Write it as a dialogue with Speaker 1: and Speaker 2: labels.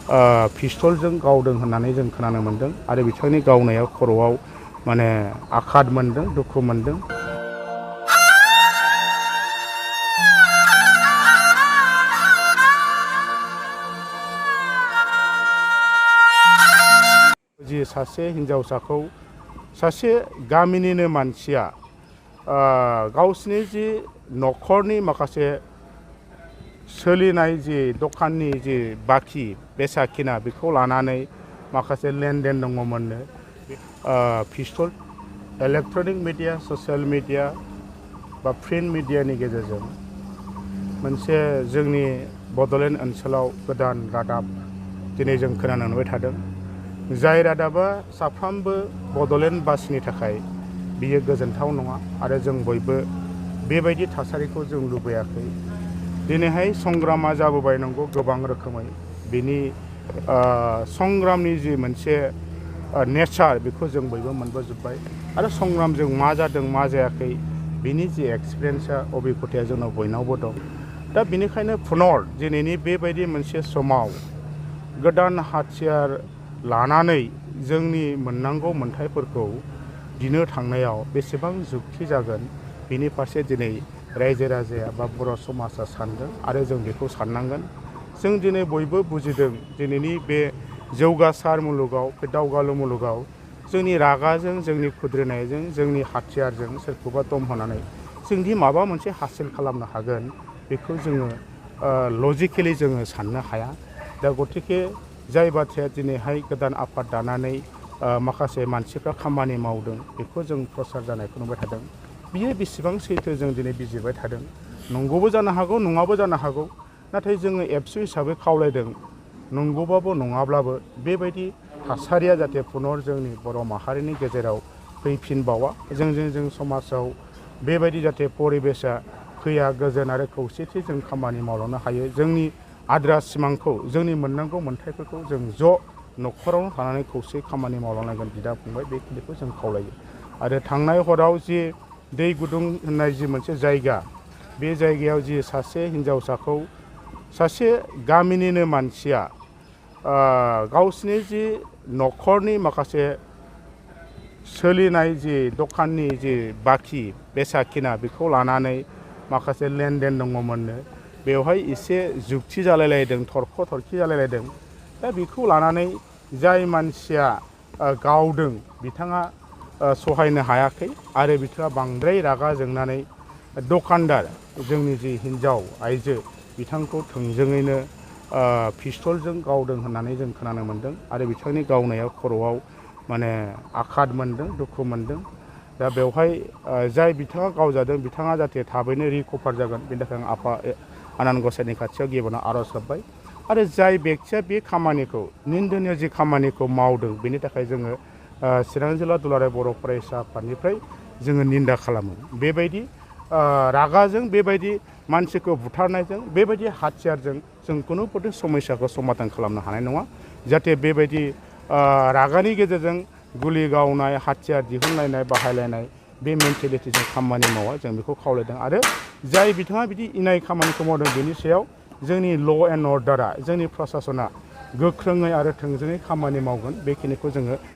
Speaker 1: पिस्तलजों गावदों होननानै जों खोनानो मोन्दों आरो बिथांनि गावनायाव खर'आव माने आघात मोन्दों, दुखु मोन्दों। जि सासे हिन्जावसाखौ सासे गामिनिनो मानसिया गावसिनि जि न'खरनि माखासे सोलिनाय जि दखाननि जि बाखि बेसाखिना बेखौ लानानै माखासे लेनदेन दङमोननो। Pistol electronic media, social media बा प्रिन्ट मिडियानि गेजेरजों मोनसे जोंनि बड'लेण्ड ओनसोलाव गोदान रादाब दिनै जों खोनानो मोनबाय थादों। जाय रादाबा साफ्रोमबो बड'लेण्डबासिनि थाखाय बियो गोजोनथाव नङा आरो जों बयबो बेबायदि थासारिखौ जों लुबैयाखै। दिनैहाय संग्रामा जाबोबाय नंगौ गोबां रोखोमै, बिनि संग्रामनि जि मोनसे नेचार बेखौ जों बयबो मोनबोजोब्बाय आरो संग्रामजों मा जादों मा जायाखै बिनि जि एक्सपिरियेन्सआ अबिगथाया जोंनाव बयनावबो दं। दा बेनिखायनो पुनर दिनैनि बेबायदि मोनसे समाव गोदान हाथियार लानानै जोंनि मोननांगौ मोन्थायफोरखौ बिनो थांनायाव बेसेबां जुक्ति जागोन बिनि फारसे दिनै रायजो राजाया बा बर' समाजा सानदों आरो जों बेखौ साननांगोन। जों दिनै बयबो बुजिदों दिनैनि बे जौगासार मुलुगाव, बे दावगालु मुलुगाव जोंनि रागाजों, जोंनि खुद्रिनायजों, जोंनि हाथियारजों सोरखौबा दम होनानै जोंदि माबा मोनसे हासिल खालामनो हागोन बेखौ जोङो लजिकेलि जोङो साननो हाया। दा गतिके जाय बाथ्राया दिनैहाय गोदान आफाद दानानै माखासे मानसिफ्रा खामानि मावदों बेखौ जों प्रसार जानायखौ नुबाय थादों। बियो बेसेबां सैथो जों दिनै बिजिरबाय थादों। नंगौबो जानो हागौ, नङाबो जानो हागौ। नाथाय जोङो एबसु हिसाबै खावलायदों नंगौबाबो नङाब्लाबो बेबायदि थासारिया जाहाथे पुनर जोंनि बर' माहारिनि गेजेराव फैफिनबावा, जों समाजाव बेबायदि जाहाथे परिबेसा फैया, गोजोन आरो खौसेथि जों खामानि मावलांनो हायो। जोंनि आद्रा सिमांखौ, जोंनि मोननांगौ मोन्थायफोरखौ जों ज' न'खरावनो थानानै खौसे खामानि मावलांनांगोन बिदा फंबाय, बेखिनिखौ जों खावलायो। आरो थांनाय हराव जि दै गुदुं होननाय जि मोनसे जायगा, बे जायगायाव जि सासे हिन्जावसाखौ सासे गामिनिनो मानसिया गावसिनि जि न'खरनि माखासे सोलिनाय जि दखाननि जि बाखि बेसाखिना बेखौ लानानै माखासे लेनदेन दङमोननो। बेवहाय एसे जुक्ति जालायलायदों, थरख' थरखि जालायलायदों। दा बेखौ लानानै जाय मानसिया गावदों बिथाङा सहायनो हायाखै आरो बिथाङा बांद्राय रागा जोंनानै दखानदार जोंनि जि हिन्जाव आइजो बिथांखौ थोंजोङैनो पिस्तलजों गावदों होननानै जों खोनानो मोन्दों आरो बिथांनि गावनायाव खर'आव माने आघात मोन्दों, दुखु मोन्दों। दा बेवहाय जाय बिथाङा गावजादों बिथाङा जाहाथे थाबैनो रिकभार जागोन बेनि थाखाय आं आफा आनान गसाइनि खाथियाव गिबियावनो आर'ज गाबबाय। आरो जाय बेक्तिया बे खामानिखौ निन्दनीय जि खामानिखौ मावदों बेनि थाखाय जोङो चिरां जिल्ला दुलाराय बर' फरायसा आफादनिफ्राय जोङो निन्दा खालामो। बेबायदि रागाजों, बेबायदि मानसिखौ बुथारनायजों, बेबायदि हाथियारजों जों कुनुपथे समस्याखौ समाधान खालामनो हानाय नङा। जाहाथे बेबायदि रागानि गेजेरजों गुलि गावनाय, हाथियार दिहुनलायनाय, बाहायलायनाय बे मेन्टेलिटिजों खामानि मावा, जों बेखौ खावलायदों। आरो जाय बिथाङा बिदि इनाय खामानिखौ मावदों बेनि सायाव जोंनि ल' एन्ड अर्डारा, जोंनि प्रसासना गोख्रोङै आरो थोंजोङै खामानि मावगोन, बेखिनिखौ जोङो